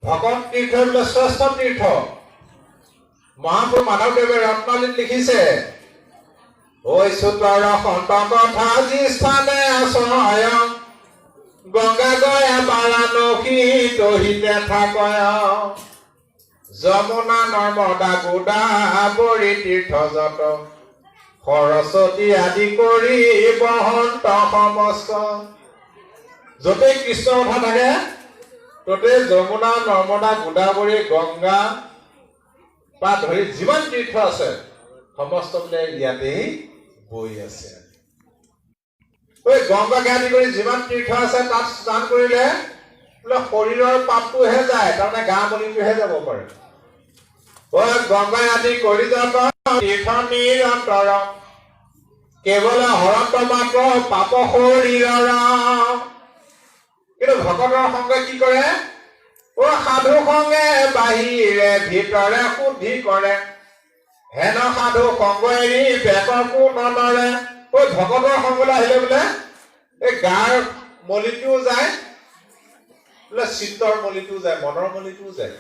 ভকত তীৰ্থ বোলে শ্ৰেষ্ঠ তীৰ্থ। মহাপুৰুষ মাধৱদেৱে ৰত্নাৱলীত লিখিছে, ঐ সন্ত কথা যি স্থানে আছয়, গংগা গয়া বাৰাণসী তহিতে থাকয়। যমুনা নৰ্মদা গোদাবৰী তীৰ্থ যত, সৰস্বতী আদি কৰি বহন্ত সমস্ত। য'তেই কৃষ্ণ কথা থাকে ত'তেই যমুনা নৰ্মদা গোদাবৰী গংগা বা ধৰি যিমান তীৰ্থ আছে সমস্ত বোলে ইয়াতেই বৈ আছে। ঐ গংগাকে আদি কৰি যিমান তীৰ্থ আছে তাত স্নান কৰিলে বোলে শৰীৰৰ পাপটোহে যায়, তাৰমানে গা মলিটোহে যাব পাৰে। ঐ গংগা আদি কৰি যত তীৰ্থ নিৰন্তৰ, কেৱল হৰন্ত মাত্ৰ পাপ শৰীৰৰ। কিন্তু ভকতৰ সংগে কি কৰে? অ সাধু সংগে বাহিৰে ভিতৰে শুদ্ধি কৰে, হেন সাধু সংগ এৰি বেক কো ননৰে। ঐ ভকতৰ সংগলৈ আহিলে বোলে এই গাৰ মলিটোও যায়, বোলে চিত্তৰ মলিটোও যায়, মনৰ মলিটোও যায়।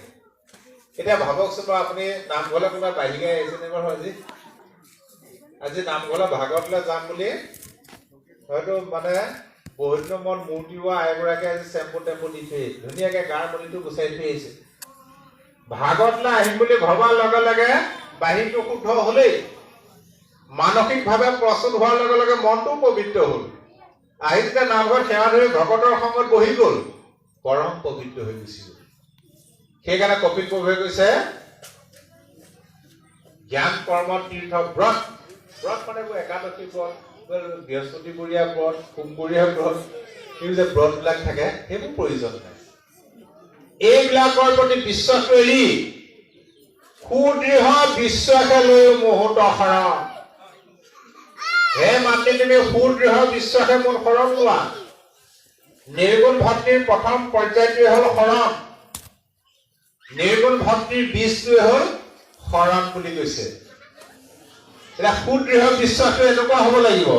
এতিয়া ভাবকচোন বাৰু, আপুনি নামঘৰলৈ কোনোবা বাঢ়ি গাই আহিছে নে বাৰু? আজি আজি নামঘৰলৈ ভাগৱতলৈ যাম বুলি হয়তো মানে বহুত দিনৰ মূৰত মূৰ্তি হোৱা আইগৰাকীয়ে আজি চেম্পু টেম্পু দি থৈ আহিছে, ধুনীয়াকে গাৰ মলিটো গুচাই থৈ আহিছে। ভাগৱতলৈ আহিম বুলি ভবাৰ লগে লগে বাহিৰটো শুদ্ধ হলেই, মানসিকভাৱে প্ৰস্তুত হোৱাৰ লগে লগে মনটোও পবিত্ৰ হ'ল। আহি যেতিয়া নামঘৰত সেৱা ধৰি ভকতৰ সঙ্গত বহি গ'ল, পৰম পবিত্ৰ হৈ গুচি গ'ল। সেইকাৰণে কপিল প্ৰভুৱে কৈছে, জ্ঞান কৰ্ম তীৰ্থ ব্ৰত। ব্ৰত মানে এইবোৰ একাদশী ব্ৰত, বৃহস্পতিবৰীয়া ব্ৰত, সোমবৰীয়া ব্ৰত, এই যে ব্ৰতবিলাক থাকে সেইবোৰ প্ৰয়োজন নাই। এইবিলাকৰ প্ৰতি বিশ্বাস এৰি সুদৃঢ় বিশ্বাসে লৈ মুহূৰ্ত শৰণ। হে মাতৃ, তুমি সুদৃঢ় বিশ্বাসে মোৰ শৰণ লোৱা। নিৰ্গুণ ভক্তিৰ প্ৰথম পৰ্যায়টোৱে হ'ল শৰণ। নিৰ্গুণ ভক্তিৰ বীজটোৱে হ'ল শৰণ বুলি কৈছে। এতিয়া সুদৃঢ় বিশ্বাসটো এনেকুৱা হ'ব লাগিব।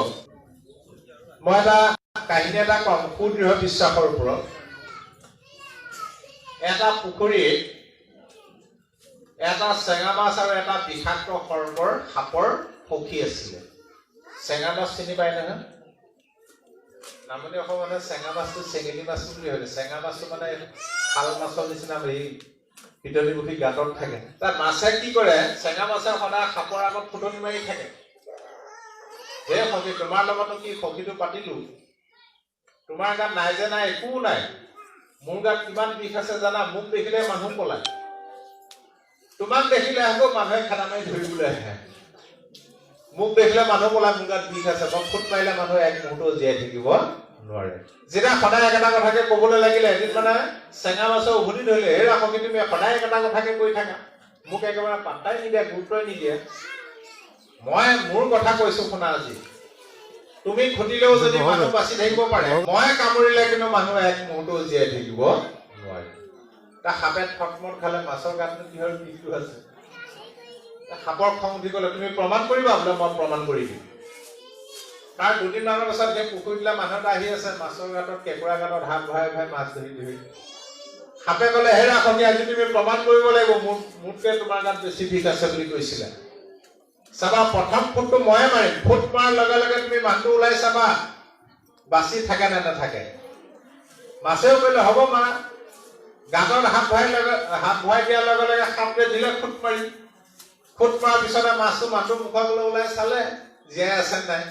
মই এটা কাহিনী এটা কম সুদৃঢ় বিশ্বাসৰ ওপৰত। এটা পুখুৰীত এটা চেঙা মাছ আৰু এটা বিষাক্ত সৰ্পৰ সাপৰ সখী আছিলে। চেঙা মাছ চিনি পায় নহয়? নামনি অসমৰ মানুহে চেঙা মাছটো চেঙেলী মাছ বুলি ভাবে। চেঙা মাছটো মানে শাল মাছৰ নিচিনা হেৰি পিটনি পুখুৰী গাঁতত থাকে। তাত মাছে কি কৰে, চেঙা মাছে সদায় সাপৰ আগত ফুটনি মাৰি থাকে। হে সখী, তোমাৰ লগতো কি সখীটো পাতিলো, তোমাৰ গাত নাই যে নাই, একো নাই, মোৰ গাত কিমান বিষ আছে জানা? মোক দেখিলে মানুহ পলায়, তোমাক দেখিলে আকৌ মানুহে খেদা মাৰি ধৰিবলৈ আহে। মোক দেখিলে মানুহ পলায়, মোৰ গাত বিষ আছে, মই ফুট মাৰিলে মানুহ এক মুহূৰ্ত জীয়াই থাকিব নোৱাৰে। যেতিয়া সদায় একেটা কথাকে কবলৈ লাগিলে, এদিন মানে চেঙা মাছে উভতি ধৰিলে, হে সখী, তুমি সদায় একেটা কথাকে কৈ থাকা, মোক একেবাৰে পাত্তাই নিদিয়া, গুৰুত্বই নিদিয়া। মই মোৰ কথা কৈছো শুনা, আজি তুমি খুটিলেও যদি মানুহ বাচি থাকিব পাৰে, মই কামুৰিলে কিন্তু মানুহ এক মুহূৰ্তও জীয়াই থাকিব নোৱাৰে। তা সাপে থটমট খালে, মাছৰ গাতনো কিহৰ বিষটো আছে? সাপৰ খং উঠি গ'লে, তুমি প্ৰমাণ কৰিবা বোলে, মই প্ৰমাণ কৰি দিম। তাৰ দুদিনমানৰ পাছত সেই পুখুৰীটোলৈ মানুহ এটা আহি আছে, মাছৰ গাঁতত, কেঁকুৰা গাঁতত হাত ভৰাই ভৰাই মাছ ধৰি ধৰি। সাপে ক'লে, হেৰা সখী, আজি তুমি প্ৰমাণ কৰিব লাগিব মোতকে তোমাৰ গাত বেছি বিষ আছে বুলি কৈছিলা। চাবা, প্ৰথম ফুটটো ময়ে মাৰিম, ফুট মৰাৰ লগে লগে তুমি মানুহটো ওলাই চাবা বাচি থাকে নে নাথাকে। মাছেও ক'লে, হ'ব মাৰা। গাঁতত হাত ভৰাই দিয়াৰ লগে লগে সাপটোৱে দিলে ফুট মাৰি। ফুট মৰাৰ পিছতে মাছটো মানুহটোৰ মুখৰ ওলাই চালে জীয়াই আছে নাই।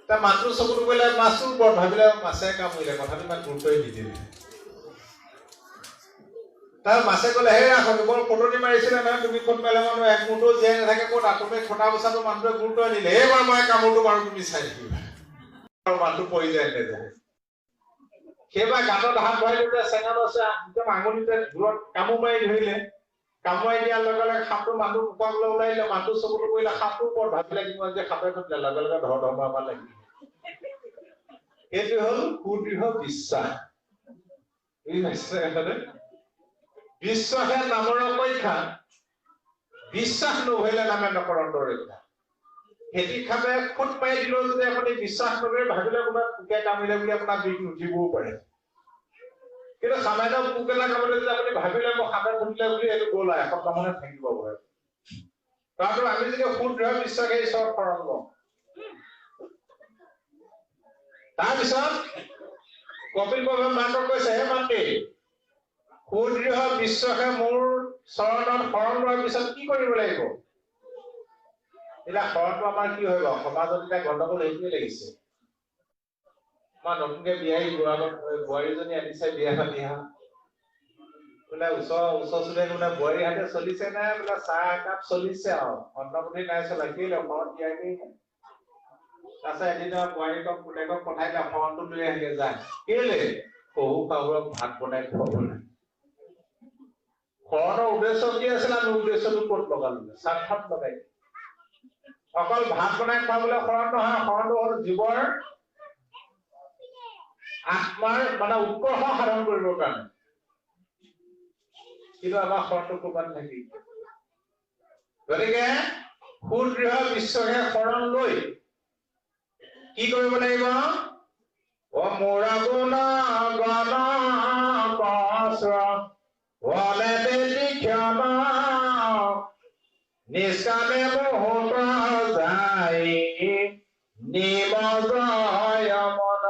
তাৰ মানুহটোৰ চকুটো পৰিলে মাছটোৰ ওপৰত, ভাবিলে মাছে কামুৰিলে, কথাটো ইমান গুৰুত্বই নিদিলে। তাৰ মাছে ক'লে, হে ৰাখক, বৰ ফুটনি মাৰিছিলে নহয়, তুমি ফুট মাৰিলে মানুহ এক মুহূৰ্তও জীয়াই নাথাকে, ক'ত তুমি খটা বচাটো মানুহটোৱে গুৰুত্ব নিদিলে, এইবাৰ মই কামোৰটো মাৰো, তুমি চাই থাকিবা আৰু মানুহটো পৰি যায় নাযায়। সেইবাৰ গাঁতত হাত ভৰাই দিওঁতে চেঙা মাছে একদম আঙুলিতে দূৰত কামোৰ মাৰি ধৰিলে। কামুৱাই দিয়াৰ লগে লগে সাপটো মানুহটোৰ মুখৰ ওলাই দিলে, মানুহটোৰ চকুটো পৰিলে সাপটোৰ ওপৰত, ভাবিলে কিমান যে সাপে খুটিলে, লগে লগে ধৰ ধৰ মাৰ লাগিলে। সেইটো হ'ল সুদৃঢ় বিশ্বাস। বুজি পাইছে কথাটো? বিশ্বাসে নামৰ অপেক্ষা, বিশ্বাস নভৰিলে নামে নকৰন্ত ৰক্ষা। খেতি খাপে খুট মাৰি দিলেও যদি আপুনি বিশ্বাস নকৰি ভাবিলে কোনোবা পোকে কামুৰিলে বুলি, আপোনাৰ বিষ নুঠিবও পাৰে। কিন্তু সামান্য পোক এটা খাবলৈ যদি আপুনি ভাবিলে মোক সাপে খুটিলে বুলি, এইটো গ'ল আৰু এসপ্তাহ মানে থাকিব পাৰে। কাৰণ আমি যদি সুদৃঢ় বিশ্বাসে ঈশ্বৰক শৰণ লওঁ। তাৰপিছত কপিল প্ৰভুৱে মাকক কৈছে, হে মাতৃ, সুদৃঢ় বিশ্বাসে মোৰ চৰণত শৰণ লোৱাৰ পিছত কি কৰিব লাগিব? এতিয়া শৰণটো আমাৰ কি হৈ গ'ল? সমাজত এতিয়া গণ্ডগোল সেইটোৱে লাগিছে। আমাৰ নতুনকে বিয়া বোৱাৰীজনী আনিছে, বিয়া পাতি বোলে ওচৰ ওচৰ চুবুৰীয়া বোলে বোৱাৰী হাতে চলিছে নাই বোলে, চাহ একাপ চলিছে আৰু অন্নপুঠি নাই চলা, কেলে শৰণ দিয়াগেই নাই। তাৰপিছত এদিন বোৱাৰীকক পুতেকক পঠাই দিলে, শৰণটো লৈ আহিলে যায়, কেলে? শহু শাহুৰক ভাত বনাই খুৱাবলৈ। শৰণৰ উদ্দেশ্য কি আছিলে? আমি উদ্দেশ্যটো ক'ত লগালো? স্বাৰ্থত লগাই। অকল ভাত বনাই খুৱাবলৈ শৰণ নহয়, শৰণটো হ'ল জীৱৰ আত্মাৰ মানে উৎকৰ্ষ সাধন কৰিবৰ কাৰণে। কিন্তু আমাৰ শৰণটো ক'ৰবাত থাকি। গতিকে সুদৃঢ় বিশ্বাসে শৰণ লৈ কি কৰিব লাগিব? অ মোৰ গুণ গণ নিষ্কামে বহুত যায় নিমজয় মন।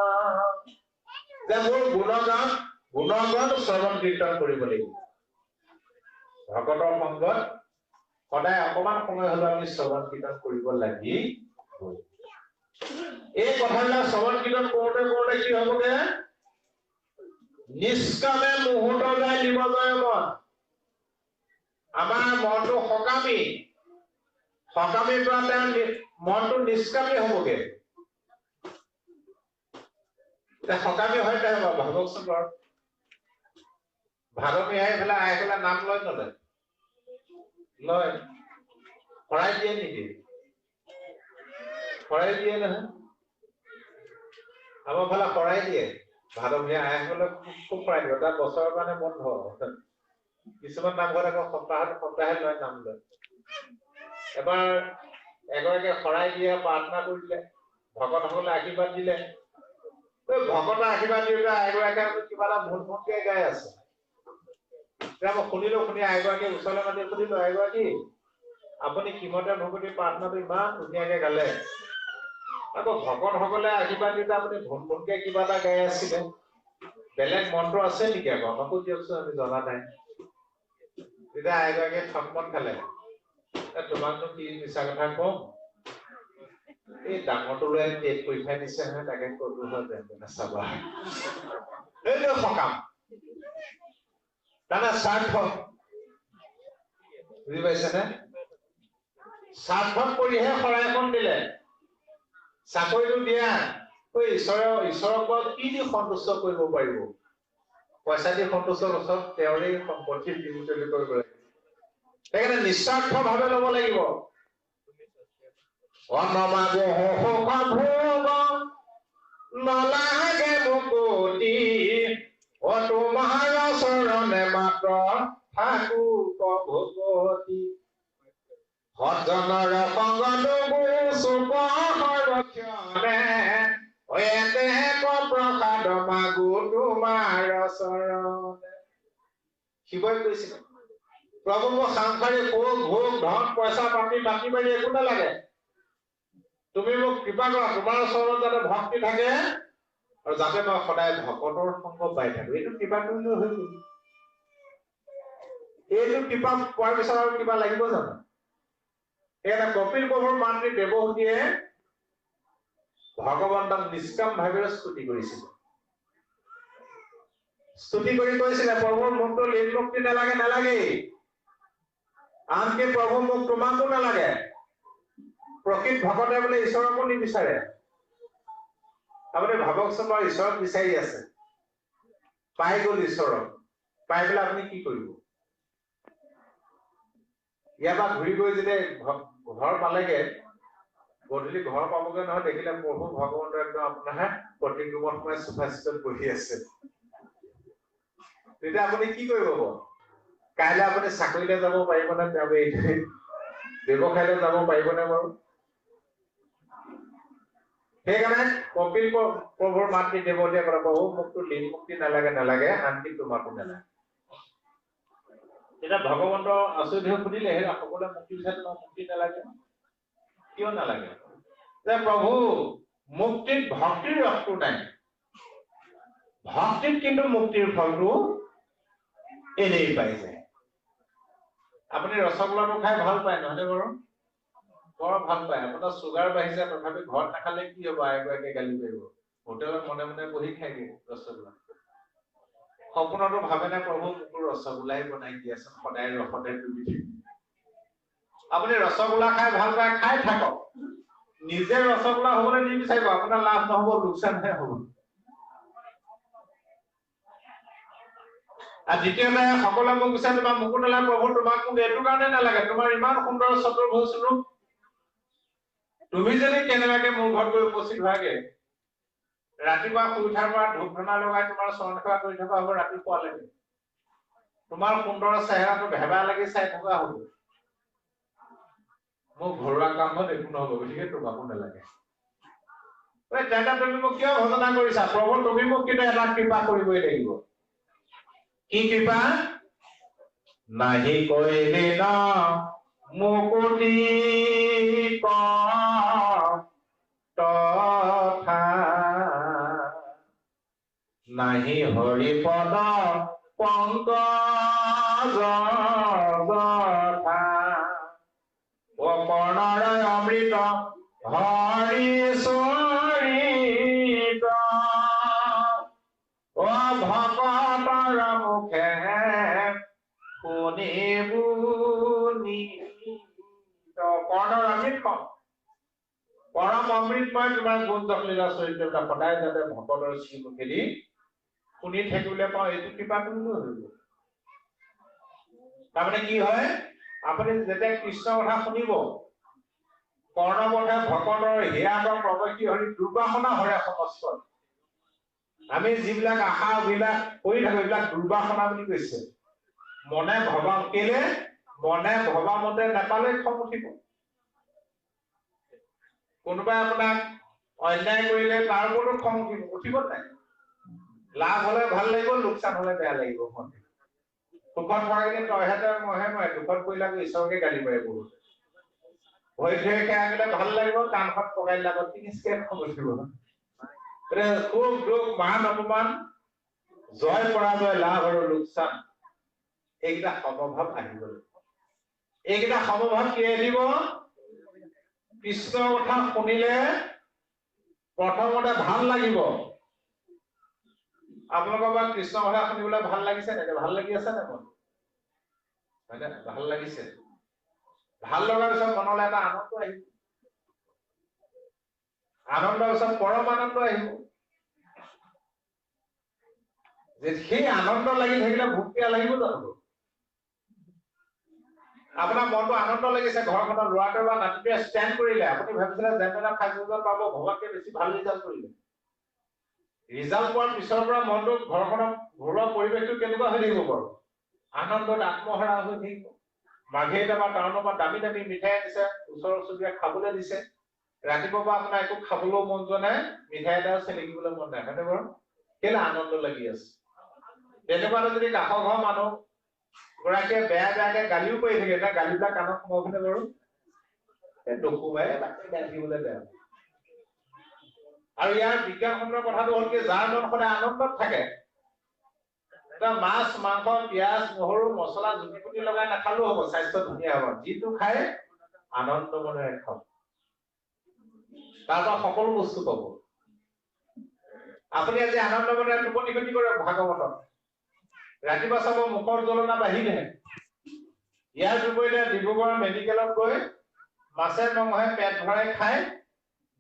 যে মোৰ গুণগান গুণগান শ্ৰৱণ কীৰ্তন কৰিব লাগিব। ভকতৰ সংগত সদায় অকমান সময় হলেও আমি শ্ৰৱণ কীৰ্তন কৰিব লাগিব। এই কথাবিলাক শ্ৰৱণ কীৰ্তন কৰোঁতে কৰোঁতে কি হ'বগে? নিষ্কামে মুহূৰ্ত যায় নিমজয় মন। আমাৰ মনটো সকামী, সকামীৰ পৰা তেওঁ মনটো নিষ্কামী হ'বগে। এতিয়া সকামী হয় তেওঁ ভাবকচোন বাৰু, ভাদমী আহি পেলাই আহি পেলাই নাম লয় নলয়? লয়। শৰাই দিয়ে নিদিয়ে? শৰাই দিয়ে নহয়। আমাৰ ফালে শৰাই দিয়ে, ভাদমীয়া আইসকলে খুব শৰাই দিব, তাত বছৰৰ কাৰণে বন্ধ। কিছুমান নামঘৰত আকৌ সপ্তাহত সপ্তাহে লয় নাম লয়। এবাৰ এগৰাকীয়ে শৰাই দিয়ে, প্ৰাৰ্থনা কৰি দিলে, ভকতসকলে আশীৰ্বাদ দিলে। ভকতৰ আশীৰ্বাদ দিওঁতে আইগৰাকীয়ে কিবা এটা ভুল ভুলকে গাই আছে। তেতিয়া মই শুনিলো, শুনি আইগৰাকী ওচৰলৈ মাতি সুধিলো, আইগৰাকী আপুনি কিমতে ভকতি প্ৰাৰ্থনাটো ইমান ধুনীয়াকে গালে, আকৌ ভকতসকলে আশীৰ্বাদ দিওঁতে আপুনি ভুল ভুলকে কিবা এটা গাই আছিলে, বেলেগ মন্ত্ৰ আছে নেকি আকৌ? আমাকো দিয়কচোন, আমি জনা নাই। তেতিয়া আইগৰাকীয়ে থকমত খালে, তোমাকনো কি মিছা কথা কম, এই ডাঙৰটো লৈ টেট পৰীক্ষা দিছে নহয়, তাকে কলো হয় যেন চাবা। এইটো সকাম, তাৰমানে স্বাৰ্থ, বুজি পাইছেনে? স্বাৰ্থত কৰিহে শৰাইখন দিলে, চাকৰিটো দিয়া। ঈশ্বৰক বাৰু কি দি সন্তুষ্ট কৰিব পাৰিব? পইচা দি সন্তুষ্ট চব তেওঁৰেই সম্পত্তি বিমুচলি কৰিব লাগিব। সেইকাৰণে নিস্বাৰ্থ ভাৱে ল'ব লাগিব। নালাগে মুকুতি, অ তোমাৰ চৰণে মাত্ৰ থাকো ভগতি। সজ্জনৰ সংগ সৰক্ষণে প্ৰসাদ মাগো তোমাৰ চৰণে। শিৱই কৈছিলে, প্ৰভু মোক সাংসাৰিক সুখ ভোগ ধন পইচা পাতি মাটি বাৰী একো নালাগে, তুমি মোক কৃপা কৰা, তোমাৰ ওচৰত যাতে ভক্তি থাকে আৰু যাতে মই সদায় ভকতৰ সংগ পাই থাকো। এইটো কৃপা কৰিলেও হৈ গ'ল। এইটো কৃপা পোৱাৰ পিছত আৰু কিবা লাগিব জানো? সেইকাৰণে কপিল প্ৰভুৰ মাতৃ দেৱহূতিয়ে ভগৱন্তক নিষ্কাম ভাৱেৰে স্তুতি কৰিছিলে। স্তুতি কৰি কৈছিলে, প্ৰভু মোকতো লীন মুক্তি নালাগে, নালাগেই, আনকি প্ৰভু মোক তোমাকো নালাগে। প্ৰকৃত ভকতে বোলে ঈশ্বৰকো নিবিচাৰে। আপুনি ভাবকচোন বাৰু, ঈশ্বৰক বিচাৰি আছে, পাই গ'ল ঈশ্বৰক, পাই পেলাই আপুনি কি কৰিব? ইয়াৰ পৰা ঘূৰি গৈ যেতিয়া ঘৰ পালেগে, গধূলি ঘৰ পাবগৈ নহয়, দেখিলে প্ৰভু ভগৱন্ত একদম আপোনাৰ প্ৰতীক ৰুমত সোমাই চোফা চিটত বহি আছে। তেতিয়া আপুনি কি কৰিব? কাইলৈ আপুনি চাকৰিলৈ যাব পাৰিবনে? তেওঁ ব্যৱসায়লৈ যাব পাৰিবনে বাৰু? সেইকাৰণে কপিল প্ৰভুৰ মাতৃ দেৱতীয়ে ক'লে, প্ৰভু মোকতো লীন মুক্তি নালাগে, নালাগে, আনকি তোমাকো নালাগে। তেতিয়া ভগৱন্ত আচৰিত হৈ সুধিলে, হেৰা সকলোৱে মুক্তি বিচাৰে, তোমাক মুক্তি নালাগে, কিয় নালাগে? যে প্ৰভু মুক্তিত ভক্তিৰ ৰসটো নাই, ভক্তিত কিন্তু মুক্তিৰ ফলটো এনেই পাই যায়। আপুনি ৰসগোল্লাটো খাই ভাল পায় নহয়নে বাৰু? বৰ ভাল পায়। আপোনাৰ চুগাৰ বাঢ়িছে, তথাপি ঘৰত নাখালে কি হ'ব, আইগৰাকীয়ে গালি পাৰিব। হোটেলত মনে মনে বহি খাই দিয়ে ৰসগোল্লা। সপোনতো ভাবে নে প্ৰভু মোকো ৰসগোল্লাই বনাই দিয়াচোন, সদায় ৰসতে ডুবি থাকিম। আপুনি ৰসগোল্লা খাই ভাল পায়, খাই থাকক। নিজে ৰসগোল্লা হ'বলৈ নিবিচাৰিব, আপোনাৰ লাভ নহ'ব, লোকচানহে হ'ব। আৰু দ্বিতীয়তে সকলোৱে মোক বিচাৰে, তোমাক মোকো নালাগে প্ৰভু, তোমাক মোক এইটো কাৰণে নালাগে, তোমাৰ ইমান সুন্দৰ চতুৰ্ভুজ ৰূপ, তুমি যদি কেনেবাকে মোৰ ঘৰত গৈ উপস্থিত হোৱাগে, ৰাতিপুৱা শুই উঠাৰ পৰা ধূপ ধূনা লগাই তোমাৰ চৰণ সেৱা কৰি থকা হ'ব ৰাতিপুৱালৈকে, তোমাৰ সুন্দৰ চেহেৰাটো ভেবা লাগি চাই থকা হ'ব, মোৰ ঘৰুৱা কামত একো নহ'ব, গতিকে তোমাকো নালাগে। তেন্তে তুমি মোক কিয় ভজনা কৰিছা প্ৰভু? তুমি মোক কিন্তু এটা কৃপা কৰিবই লাগিব। কি কৃপা? নাহি কৈলি ন মুকুতি তথা, নাহি হৰি পদ পংকজ যথা, কৰ্ণৰ অমৃত হৰি চৰিত, অ ভকতৰ মুখে শুনিবু নিত। কৰ্ণৰ অমৃত পৰম অমৃতময় তোমাৰ গুণ লীলা চৰিত্ৰবিলাক সদায় যাতে ভকতৰ শ্ৰীমুখেদি শুনি থাকিবলৈ পাওঁ, এইটো কৃপা কৰিলেও হৈ গ'ল। তাৰমানে কি হয়, আপুনি যেতিয়া কৃষ্ণৰ কথা শুনিব, কৰ্ণবধে ভকতৰ হিয়াত প্ৰৱেশী হৰি দুৰ্বাসনা হৰে সমস্ত। আমি যিবিলাক আশা অভিলাষ কৰি থাকো, এইবিলাক দুৰ্বাসনা বুলি কৈছে। মনে ভবা কেলে, মনে ভবা মতে নাপালে খং উঠিব। কোনোবাই আপোনাক অন্যায় কৰিলে তাৰ ওপৰতো খং উঠিব, উঠিব নাই? লাভ হলে ভাল লাগিব, লোকচান হলে বেয়া লাগিব। সুখত থকাখিনি তইহে তই মইহে মই, দুখত পৰিলে আকৌ ঈশ্বৰকে গালি পাৰে বহুত। ভৰি থৈ সেৱা কৰিলে ভাল লাগিব, কাণখন পকাই দিলে আকৌ তিনিচকে খং উঠিব। সুখ দুখ মান অপমান, জয় পৰাজয়, লাভ আৰু লোকচান, এইকেইটা সমভাৱ আহিব লাগিব। এইকেইটা সমভাৱ কিয়ে দিব? কৃষ্ণৰ কথা শুনিলে প্ৰথমতে ভাল লাগিব। আপোনালোকৰ বা কৃষ্ণৰ কথা শুনিবলৈ ভাল লাগিছে নে? ভাল লাগি আছে নে মন? হয়নে? ভাল লাগিছে। ভাল লগাৰ পিছত মনলৈ এটা আনন্দ আহিব, আনন্দৰ পিছত পৰম আনন্দ আহিব। যে সেই আনন্দ লাগি থাকিলে ভোক পিয়াহ লাগিব জানো? আপোনাৰ মনটো আনন্দ লাগিছে, ঘৰখনৰ ল'ৰাটোৱে বা নাতিটোৱে ষ্টেণ্ড কৰিলে, আপুনি ভাবিছিলে যেন তেনে ফাৰ্ষ্ট ডিভিজন পাব, ভগৱানকে বেছি ভাল ৰিজাল্ট কৰিলে। ৰিজাল্ট পোৱাৰ পিছৰ পৰা মনটো, ঘৰখনৰ ঘৰুৱা পৰিৱেশটো কেনেকুৱা হৈ থাকিব বাৰু? আনন্দত আত্মহাৰা হৈ থাকিব। মাঘেৰিটাৰ পৰা টাউনৰ পৰা দামী দামী মিঠাই আনিছে, ওচৰ চুবুৰীয়াক খাবলৈ দিছে, ৰাতিপুৱাৰ পৰা আপোনাৰ একো খাবলৈও মন যোৱা নাই, মিঠাই এটাও চেলেকিবলৈ মন নাই, হয়নে বাৰু? কেলে আনন্দ লাগি আছে। তেনেকুৱা যদি কাষৰ ঘৰৰ মানুহ গৰাকীয়ে বেয়া বেয়াকে গালিও কৰি থাকে, তাৰ গালিবিলাক কাণত সোমাবনে বাৰু? নুসোমাই, বাকী গালি থাকিবলৈ বেয়া। আৰু ইয়াৰ বিজ্ঞানসন্মত কথাটো হ'ল কি, যাৰ মন সদায় আনন্দত থাকে, মাছ মাংস পিঁয়াজ নহৰু মছলা জুতি পুতি লগাই নাখালেও হ'ব, স্বাস্থ্য ধুনীয়া হ'ব। যিটো খাই আনন্দ মনেৰে খাওক, তাৰ পৰা সকলো বস্তু পাব। আপুনি আজি আনন্দ মনেৰে টোপনি খতি কৰক ভাগৱতত, ৰাতিপুৱা চাব মুখৰ জ্বলনা বাঢ়িলেহে। ইয়াৰ বিপৰীতে ডিব্ৰুগড় মেডিকেলত গৈ মাছে মঙহে পেট ভৰাই খাই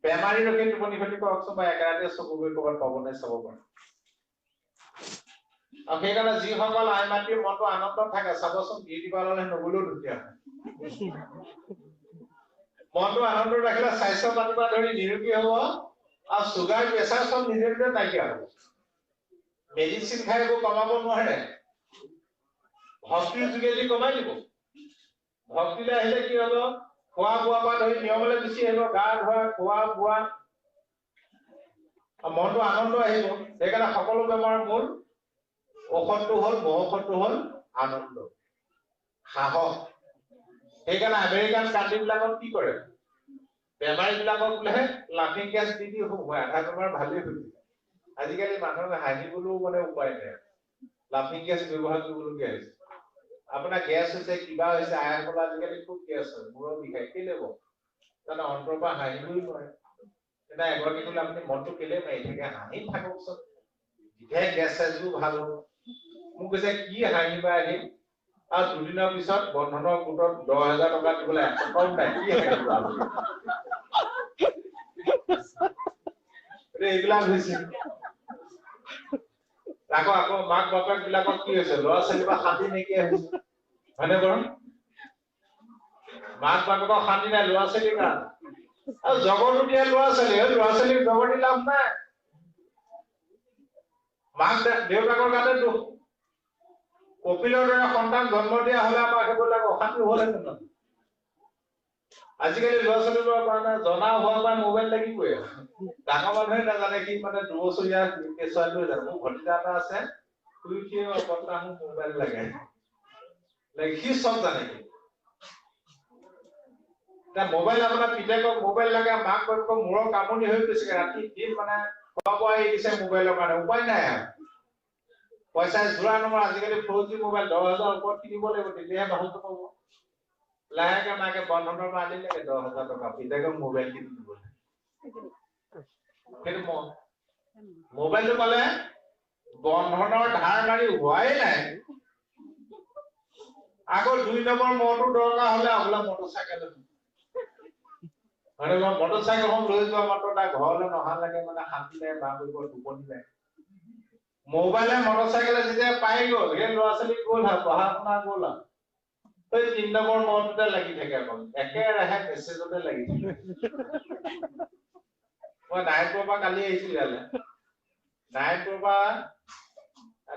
বেমাৰী ৰখি টোপনি খতি কৰকচোন, বা একেৰাতে চকু গৈ ক'ৰবাত পাব নাই চাব পাৰে। আৰু সেইকাৰণে যিসকল আই মাতৃৰ মনটো আনন্দত থাকে, চাবচোন বিউটি পাৰ্লাৰলৈ নগলেও ধুনীয়া হয়। মনটো আনন্দত ৰাখিলে স্বাস্থ্য পাতিৰ পৰা ধৰি নিৰোগী হ'ব, আৰু চুগাৰ প্ৰেচাৰ চব নিজে নিজে নাইকিয়া হ'ব। মেডিচিন খাই একো কমাব নোৱাৰে, ভক্তিৰ যোগেদি কমাই দিব। ভক্তিলৈ আহিলে কি হ'ব, খোৱা বোৱা পৰা ধৰি নিয়মলৈ গুচি আহিব, গা ধোৱা, খোৱা বোৱা, মনটো আনন্দ আহিব। সেইকাৰণে সকলো বেমাৰৰ মূল ঔষধটো হ'ল, মহৌষধটো হ'ল আনন্দ, সাহস। সেইকাৰণে আমেৰিকান কাণ্ট্ৰি বিলাকত কি কৰে, বেমাৰী বিলাকক বোলে লাফিং গেছ দি দি সোমোৱাই, আধা বেমাৰ ভালেই হৈ যায়। আজিকালি মানুহে হাঁহিবলৈও মানে উপায় নাই, লাফিং গেছ ব্যৱহাৰ কৰিবলগীয়া হৈছে। আপোনাৰ গেছ হৈছে, কিবা হৈছে, আইসকলৰ আজিকালি খুব গেছ হয়, মূৰৰ বিষায়, কেলে হ'ব? তাৰমানে অন্তৰৰ পৰা হাঁহিবই নোৱাৰে। তেতিয়া এগৰাকী ক'লে আপুনি মনটো কেলে মাৰি থাকে, হাঁহি থাককচোন, তেতিয়াহে গেছ চেছবোৰ ভাল হ'ব। মোক কৈছে কি হাঁহিবা আহি, আৰু দুদিনৰ পিছত বন্ধনৰ গোটত 10,000 টকা দিবলৈ এটকাও নাই, কি হাঁহিবা? এইবিলাক হৈছে। আকৌ আকৌ মাক বাপেক বিলাকক কি হৈছে, ল'ৰা ছোৱালীৰ পৰা শান্তি নাইকিয়া হৈছে, হয়নে বাৰু? মাক বাপেকক শান্তি নাই ল'ৰা ছোৱালীৰ কাৰণে, আৰু জগতো দিয়া ল'ৰা ছোৱালী, ল'ৰা ছোৱালীক জগৰ দি লাভ নাই, মাক দেউতাকৰ গাতে দুখ। কপিলৰ দৰে সন্তান জন্ম দিয়া হলে আমাৰ সেইবিলাক অশান্তি হ'লহেঁতেন। আজিকালি ল'ৰা ছোৱালীবোৰৰ কাৰণে জনা হোৱাৰ পৰা মোবাইল লাগিবই। ডাঙৰ মানুহে নাজানে, কি মানে দুবছৰীয়া কেঁচুৱাটোৱে জানে। মোৰ ভতিজা এটা আছে, শুই উঠিয়ে বৰ্তা মোক মোবাইল লাগে, সি চব জানে। এতিয়া মোবাইল আপোনাৰ পিতেকক মোবাইল লাগে, মাক বাপেকক মূৰৰ কামুনি হৈ গৈছে, ৰাতি দিন মানে খোৱা বোৱা এৰি দিছে মোবাইলৰ কাৰণে, উপায় নাই আৰু। পইচা যোৰা নম্বৰ, আজিকালি 4G mobile 10,000 ওপৰত কিনিব লাগিব, তেতিয়াহে ভালটো পাব। লাহেকে মাকে বন্ধনৰ পৰা আনিলে 10,000 টকা, পিতেকক মোবাইল কিনি দিব। কিন্তু মোবাইলটো পালে বন্ধনৰ ধাৰ মাৰি হোৱাই নাই, আকৌ 2 নম্বৰ মটো দৰকাৰ হলে আপোনাৰ মটৰ চাইকেল, মটৰ চাইকেলখন লৈ যোৱা মাত্ৰ তাৰ ঘৰলৈ নহালৈকে মানে শান্তি নাই, মাক টোপনি নাই। মোবাইলে মটৰ চাইকেলে যেতিয়া পাই গ'ল, সেই ল'ৰা ছোৱালী গ'ল আৰু পঢ়া শুনা গ'ল আৰু এই 3 নম্বৰ মনটোতে লাগি থাকে, অকল একেৰাহে মেছেজতে লাগি থাকে। মই নাৰায়ণপুৰৰ পৰা কালি আহিছিলো ইয়ালৈ, নাৰায়ণপুৰৰ পৰা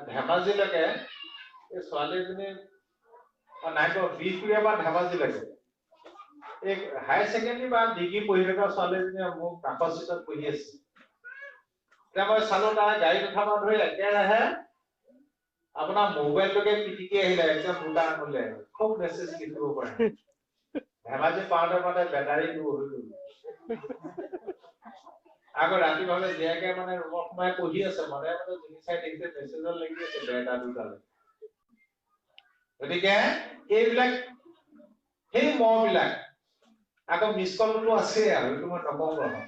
ধেমাজিলৈকে এই ছোৱালী এজনী, নাৰায়ণপুৰ বিহপুৰীয়াৰ পৰা ধেমাজিলৈকে এই হায়াৰ ছেকেণ্ডেৰী বা ডিগ্ৰী পঢ়ি থকা ছোৱালী এজনীয়ে মোৰ কাষৰ চিটত বহি আছে। এতিয়া মই চালো তাৰ গাড়ীত উঠাৰ পৰা ধৰি একেৰাহে আপোনাৰ মোবাইলটোকে পিটিকি আহিলে, একদম দুটা আঙুলিয়ে খুব মেছেজ লিখিব পাৰে। ধেমাজি পাওঁতে পাওঁতে বেটাৰী দূৰ হৈ গ'ল। আকৌ ৰাতি ভাবে জীয়েকে মানে ৰুমত সোমাই পঢ়ি আছে, মনে মনে জুমি চাই দেখিছে মেছেজত লাগি আছে 1:30 দুটালৈ। গতিকে এইবিলাক সেই মহবিলাক আকৌ মিছ কলটো আছেই আৰু, এইটো মই নকওঁ নহয়।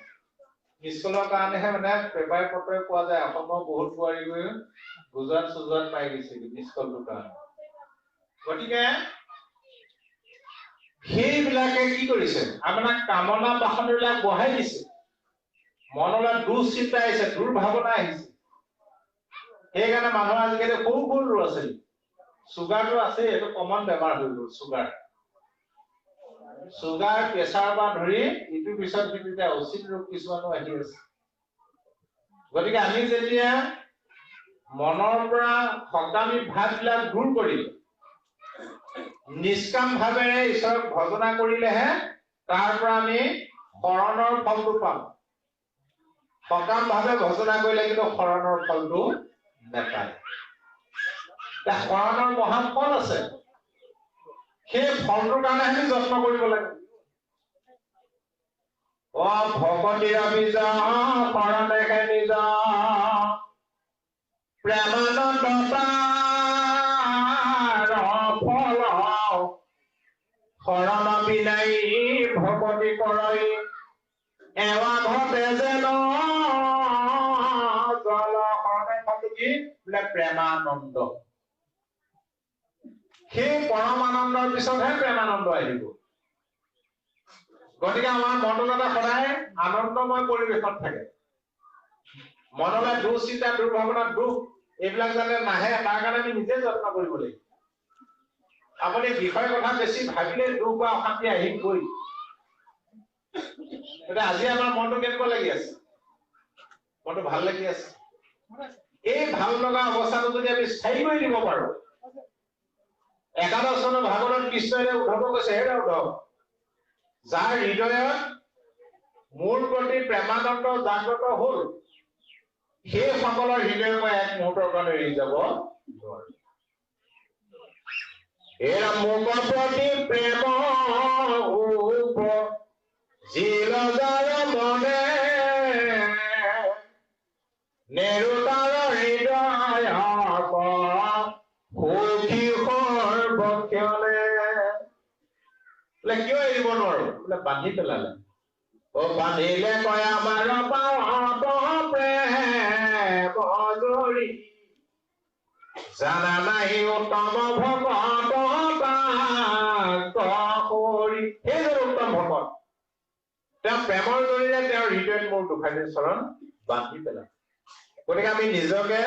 মিছ কলৰ কাৰণেহে মানে পেপাৰে পত্ৰই পোৱা যায়। অসমৰ বহুত বোৱাৰী গৈ গুজৰাট চুজৰাট পাই গৈছে মিছ কলটোৰ কাৰণে। গতিকে সেইবিলাকে কি কৰিছে, আপোনাক কামনা বাসনাবিলাক বঢ়াই দিছে, মনলৈ দুশ্চিন্তা আহিছে, দুৰ্ভাৱনা আহিছে। সেইকাৰণে মানুহৰ আজিকালি সৰু সৰু ল'ৰা ছোৱালী চুগাৰটো আছে, এইটো কমন বেমাৰ হৈ গ'ল। চুগাৰ প্ৰেছাৰ পৰা ধৰি ইটোৰ পিছত সিটো এতিয়া অচিন ৰোগ কিছুমানো আহি আছে। গতিকে আমি যেতিয়া মনৰ পৰা সকামী ভাৱবিলাক দূৰ কৰি নিষ্কাম ভাৱেৰে ঈশ্বৰক ভজনা কৰিলেহে তাৰ পৰা আমি শৰণৰ ফলটো পাম। সকাম ভাৱে ভজনা কৰিলে কিন্তু শৰণৰ ফলটো নাপায়। শৰণৰ মহান ফল আছে, সেই ফলটোৰ কাৰণে আমি যত্ন কৰিব লাগে। অ ভকতিৰ বীজ শৰণেহে নিজ প্ৰেমানন্দ তাৰ ফল, শৰণ বিনাই ভকতি কৰৈ এৱা ঘটে যেন জল। শৰণে ফলটো কি বোলে? প্ৰেমানন্দ। সেই পৰমানন্দৰ পিছতহে প্ৰেমানন্দ আহিব। গতিকে আমাৰ মনটো যাতে সদায় আনন্দময় পৰিৱেশত থাকে, মনলৈ দুশ্চিন্তা, দুৰ্ভাৱনা, দুখ এইবিলাক যাতে নাহে, তাৰ কাৰণে আমি নিজে যত্ন কৰিব লাগিব। আপুনি বিষয় কথা বেছি ভাবিলে দুখ বা অশান্তি আহিবই। গতিকে আজি আমাৰ মনটো কেনেকুৱা লাগি আছে? মনটো ভাল লাগি আছে। এই ভাল লগা অৱস্থাটো যদি আমি স্থায়ী কৰি দিব পাৰো, একাদশ চনৰ ভাগৱতত কৃষ্ণই উদ্ধৱক কৈছে, হে উদ্ধৱ, যাৰ হৃদয়ত মোৰ প্ৰতি প্ৰেমানন্দ জাগ্ৰত হ'ল, সেইসকলৰ হৃদয় মই এক মুহূৰ্তৰ কাৰণে এৰি যাব নোৱাৰো। এৰা মোক প্ৰতি প্ৰেম জিল যাৰ মনে, নেৰু তাৰ হৃদয় সুখী সৰ্বক্ষণে। বোলে কিয় এৰিব নোৱাৰো? বোলে বান্ধি পেলালে। অ বান্ধিলে কয় আমাৰ পাৱত প্ৰেম জৰি, জানা নাহি উত্তম ভকত কৰি। সেইজন উত্তম ভকত, তেওঁ প্ৰেমৰ জৰিৰে তেওঁৰ হৃদয়ত মোৰ দুখানি চৰণ বান্ধি পেলায়। গতিকে আমি নিজকে